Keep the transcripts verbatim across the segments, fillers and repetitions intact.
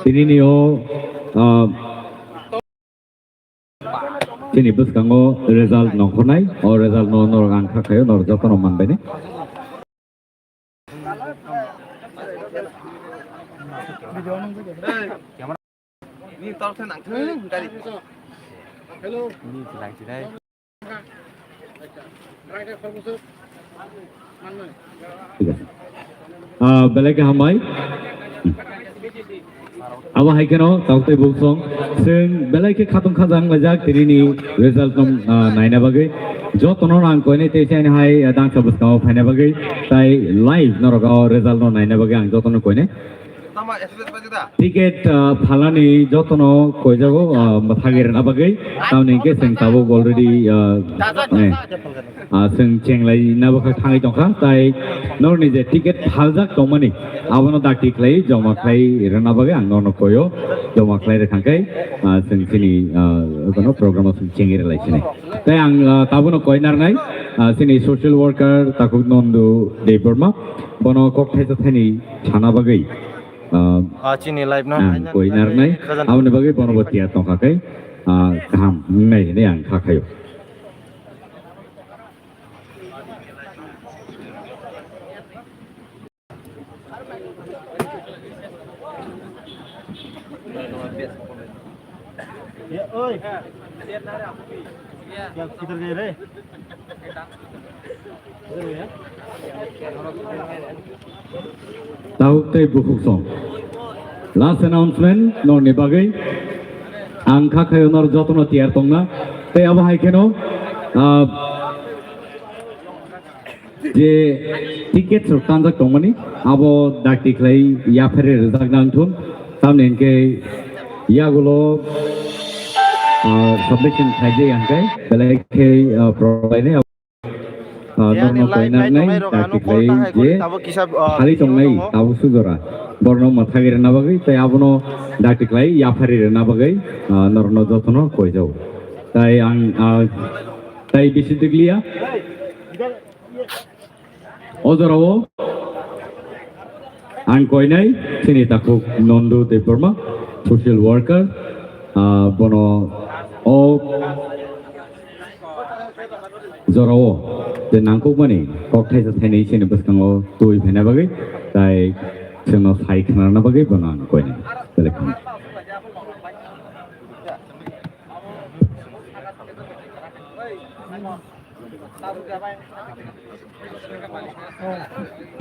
Tini ni o, ah, chini bwskango result nongkhornai, o result no norok ang kha khaio, norok jotono manbainai. Thik ache. Ah, belai khe hambai. Abo hai kheno tabuk tei buksong. Chwng belai khe khatong khajang laijak tini ni result no, ah, naina bagwi. Jotono ang koinai tei chini hai, ah, dangsa bwskango phaina bagwi. Tai live norok o result no naina bagwi ang jotono koinai. Ticket, ah, phalani jotono koijago, ah, mwthagwi rwna bagwi. Tamoni hwnkhe chwng tabuk already, ah, eh, ah, chwng chenglaina bwkha thangwi tongkha. Tai norokni je ticket phaljak tongmani, abono dakti khlai, joma khlai rwna bagwi ang norokno koio. Joma khlai rwkha khe, ah, chwng chini, ah, kono program o chwng chengwi rwlai sini. Tai ang, ah, tabono koi narnai, ah, chini social worker Takhuk Nondu Debbarma, bono kok thaisa thaini sana bagwi. Ah, ah, chini live no ang koi narnai, khajana. Aboni bagwi bono bo tiyar tongkha khe, ah, kaham wngnai hinwi ang kha khaio. Tabuk tei bukhuk song. Last announcement norni bagwi. Ang kha khaio nor jotono tiyar tongna. Tei abo hai kheno, ah, je ticket rok tanjak tongmani, abo dakti khlai yapharwi rwjakna wngthun. Tamni hwnkhe yagulo, ah, submission khlaijak ya hwnkhe belai khe, ah, provide nai, ah, norno koinarnai dakti khlai je thali tongnai tabuk sujora borno mwthagwi rwna bagwi tei abono dakti khlai yapharwi rwna bagwi, ah, norno jotono koijago. Tai ang, ah, tai bisi tikliya. O jorao ang koinai chini Takhuk Nondu Debbarma, social worker, ah, bono o jorao je nangkukmani kok thaisa thainwi chini bwskango twi phaina bagwi, tai chwngno sai khnarna bagwi bono ang koinai. Belai kham.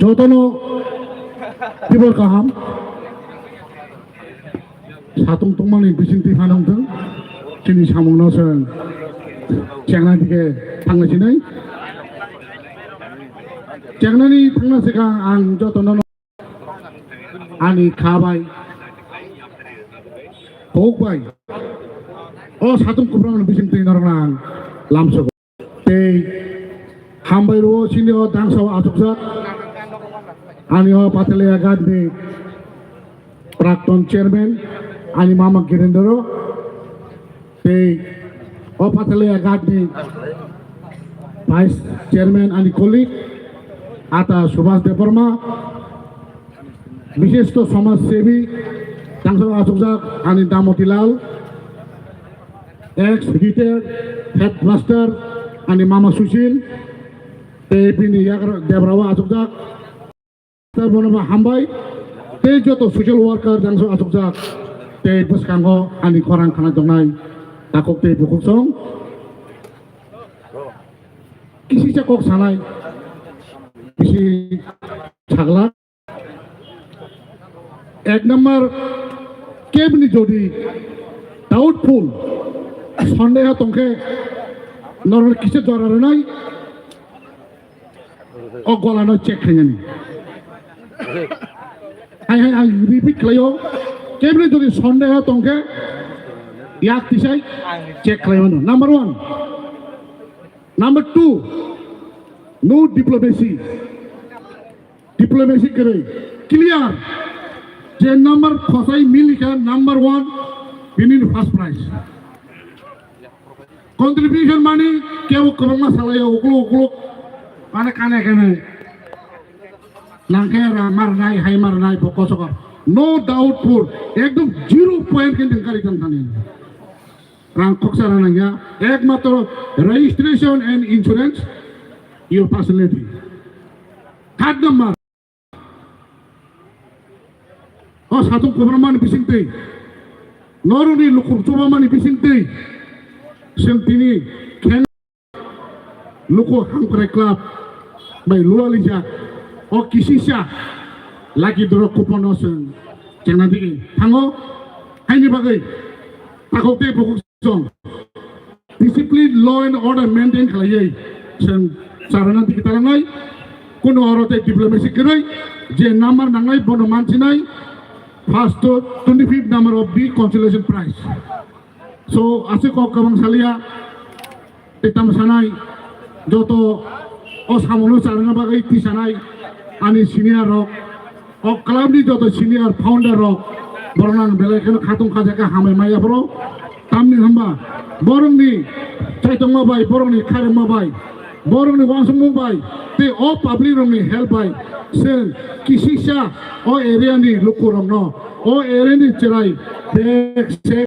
Jotono tibor kaham. Satung tongmani bising twi phanang thung. Chini samungno chwng chengna dike thangna sinai. Chengnani thangna swkang ang jotono ani kha bai, kok bai, o satung kubrang bising twi norok ang lamsogo. Tei hambai rwo chini o dangsa o achukjak ani o Pathalia Ghat ni prakton chairman ani mama Girendra. Tei o Pathalia Ghat ni Vice Chairman ani colleague Ata Subhas Debbarma, bishesto samaj sebi, tangsa achukjak ani Damoti Lal, ex retired headmaster ani mama Sushil, tei bini yagra Debra o achukjak. Tei bono bo hambai, tei joto social worker dangsa achukjak, tei bwskango ani khorang khana tongnai takhuk tei bukhuk song. Kisisa kok sanai, bisi sagla. Ek number, kebni jodi doubtful, sondeho tongkhe, normal kisa jora rwnai. O golano check khainani. Hai hai ang repeat khlaio. Kebni jodi sondeho tongkhe yak tisai check khlaimano. Number one. Number two. No diplomacy. Diplomacy kwrwi. Clear. Je number khosai milikha number one bini first prize. Contribution mani kebo kwbangma salaio, ukluk ukluk, mane kane kane. Nangkhe ra marnai, hai marnai, bo kosokor. No doubt for ekdom zero point khe nwng kari tang thani. Rang khoksa rana ya, ekmatro registration and insurance, your personality. Third number. O satung kubramani bisingtwi, norokni lukur chubamani bisingtwi, chwng tini khen luku hamkrai club bai lualijak o kisisa lucky draw coupon no chwng chengna digwi thango. Haini bagwi takhuk tei bukhuk song discipline, law and order maintain khlaiwi chwng charana digwi talangnai. Kuno oro tei diplomacy kwrwi je number nangnai bono mansinai first to twenty fifth number of the consolation prize. So, aswk kok kwbang salia, tei tamo sanai, joto o samungo charwna bagwi tisanai ani senior rok, o club ni joto senior founder rok, borok nang belai kheno khatung khajak khe hambai maya boro. Tamni hwnba borokni chaitokma bai, borokni khairokma bai, borokni uansukmung bai, tei o public rokni help bai, chwng kisisa o area ni lukurokno, o area ni chwrai bek se